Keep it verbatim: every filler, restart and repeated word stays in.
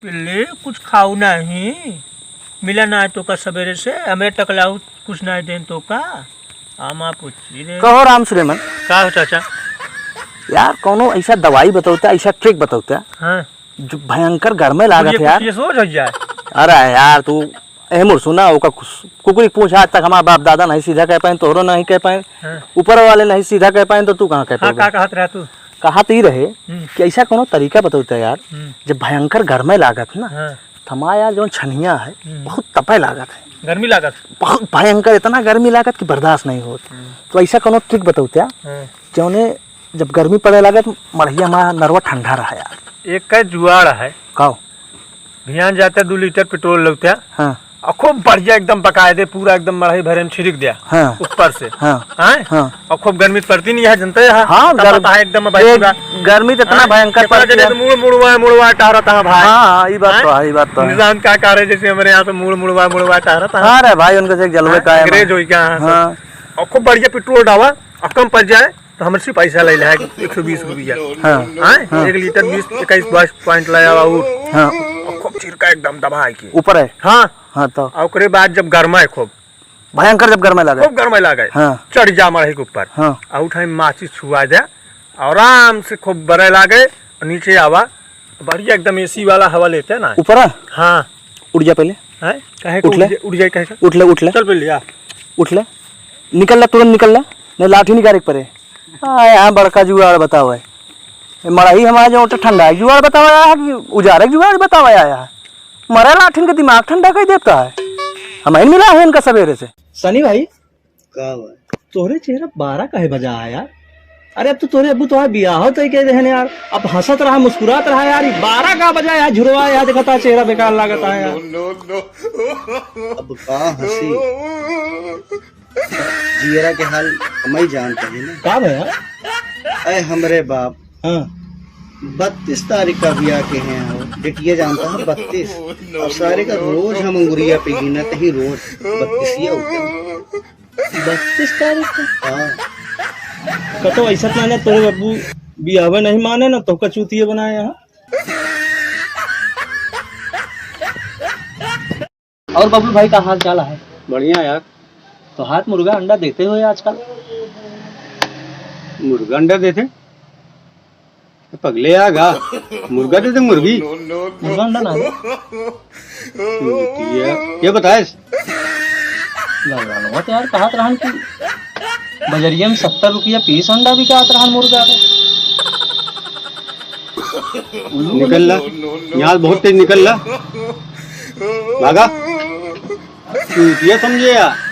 ले, कुछ खाऊ नहीं, मिला ना है तोका सबेरे से, हमें टकलाऊ कुछ नहीं देन तोका। आमा पूछी रे। कहो राम सुलेमन। का हो चाचा? यार, कौनो ऐसा दवाई बतौता, ऐसा trick बतौता, हाँ। जो भयंकर गर्मे लागत ये है यार। कुछ ये सोच हो जाए। अरे यार, तू ए मुरसू ना, ओका कुस-, कुकुरी पूछ आज तक हमार बाप दादा नहीं सीधा कह पाए, तोहरो नहीं कह पाए, हाँ। ऊपर वाले नहीं सीधा कह पाए, तो तू कहाँ कह हाँ, पाएगा? का कहत रहा तू? कहत ही रहे हम्म। कि ऐसा कोनो तरीका बतौता यार, हम्म। जब भयंकर गर्मे लागत ना, हाँ। त हमार यार जौन छनिया है, हम्म। बहुत तपे लागत है। गर्मी लागत? बहुत भयंकर, इतना गर्मी लागत कि बर्दाश्त नहीं होत। हम्म। तो ऐसा कोनो trick बतौता, हाँ। जौने जब गर्मी पड़े लागत, मड़हिया हमार नरवा ठंडा रहा यार। एक का जुआड़ है। काओ? भियान जाते दू लीटर पेट्रोल लौते। हाँ। और खूब बढ़िया एकदम बकायदे पूरा एकदम मड़ही भरे में छिड़क दिया। हाँ। ऊपर से। हाँ। हैं? हाँ। और खूब गर्मी पड़ती नहीं है, जनते हैं। हाँ, तब गर्म-, पता है एकदम भाई एक पूरा। गर्मी तो इतना हाँ? भयंकर कितना पड़ती जने है। तो मुड़ मुड़वा मुड़वा टहरता है भाई। हाँ, हाँ, ये बात हैं? तो है, ये बात तो है। निजाम का कार्य जैसे हमारे यहाँ तो मुड़ मुड़वा मुड़वा टहरता है। हाँ रे भाई, उनके से एक जलवे हाँ, का है अंग्रेज ना। होई क्या? हाँ। और खूब बढ़िया पेट्रोल डावा और कम पड़ जाए तो हमसे पैसा ले लेगा एक सौ बीस रुपया। हाँ। हैं? हाँ। एक लीटर बीस, इक्कीस, बाईस point ले आवा और हाँ। और खूब छिड़का एकदम दबाए के। ऊपर है? हाँ। हाँ, तो? और ओकरे बाद जब गर्मा है खूब। भयंकर जब गर्मा लागे? खूब गर्मा लागे। हाँ। चढ़ जा मड़ही के ऊपर। हाँ। और उठाई माचिस छुआ दे, आराम से खूब बरे लागे, और नीचे आवा, बढ़िया एकदम AC वाला हवा लेते हैं ना। ऊपर है? हाँ। उठ जा पहले। हैं? काहे को उठ ले। उठ जा, उठ जाए काहे का? उठ ले, उठ ले। चल पहले आ। उठ ले। निकल ले, तुरंत निकल ले। नहीं, लाठी निकाल एक परे। आ, यहाँ बड़का जुगाड़ बतावा है। ये मड़ही हमारा जो ठंडा है, जुगाड़ बतावा आया है कि उजारे के जुगाड़ बतावा आया है? मरे लाठिन के दिमाग ठंडा कर देता है। हम ही मिला है इनका सवेरे से। सनी भाई, का भाई? तोहरे चेहरा बारह काहे बजा है यार? अरे, अब तो तोहरे अब्बू तोहार बियाह तय कह देहन यार। अब हंसत रहा, मुस्कुरात रहा यार। ई बारह का बजा यार, झुरवा यार, देखता चेहरा बेकार लागत है यार। अब का हंसी? जियरा के हाल हमई जानत ही ना। का भया? अरे हमरे बाप। हाँ। बत्तीस तारीख का बियाह के हैं हो, डेटिया जानता है बत्तीस। अब सारे का रोज हम अंगुरिया पे गिनत ही रोज बत्तीसिया होता है। बत्तीस तारीख का? हाँ। कतो ऐसा ना ना तोरे अब्बू बियाहवे नहीं माने ना तोहका चूतिया बनाए यहाँ। और बबलू भाई का हाल चाल है? बढ़िया यार। तोहार मुर्गा अंडा देते होए आजकल? मुर्गा अंडा देते? पगले आ गा, मुर्गा देते मुर्गी। मुर्गा अंडा ना दे। ये, ये बताए। लगा लो, तो यार कहत रहन कि बजरिया में सत्तर रुपया पीस अंडा बिकात रहन मुर्गा के। उल्लू निकल ला, यहाँ बहुत तेज निकल ला। भागा। चूतिया समझे यार।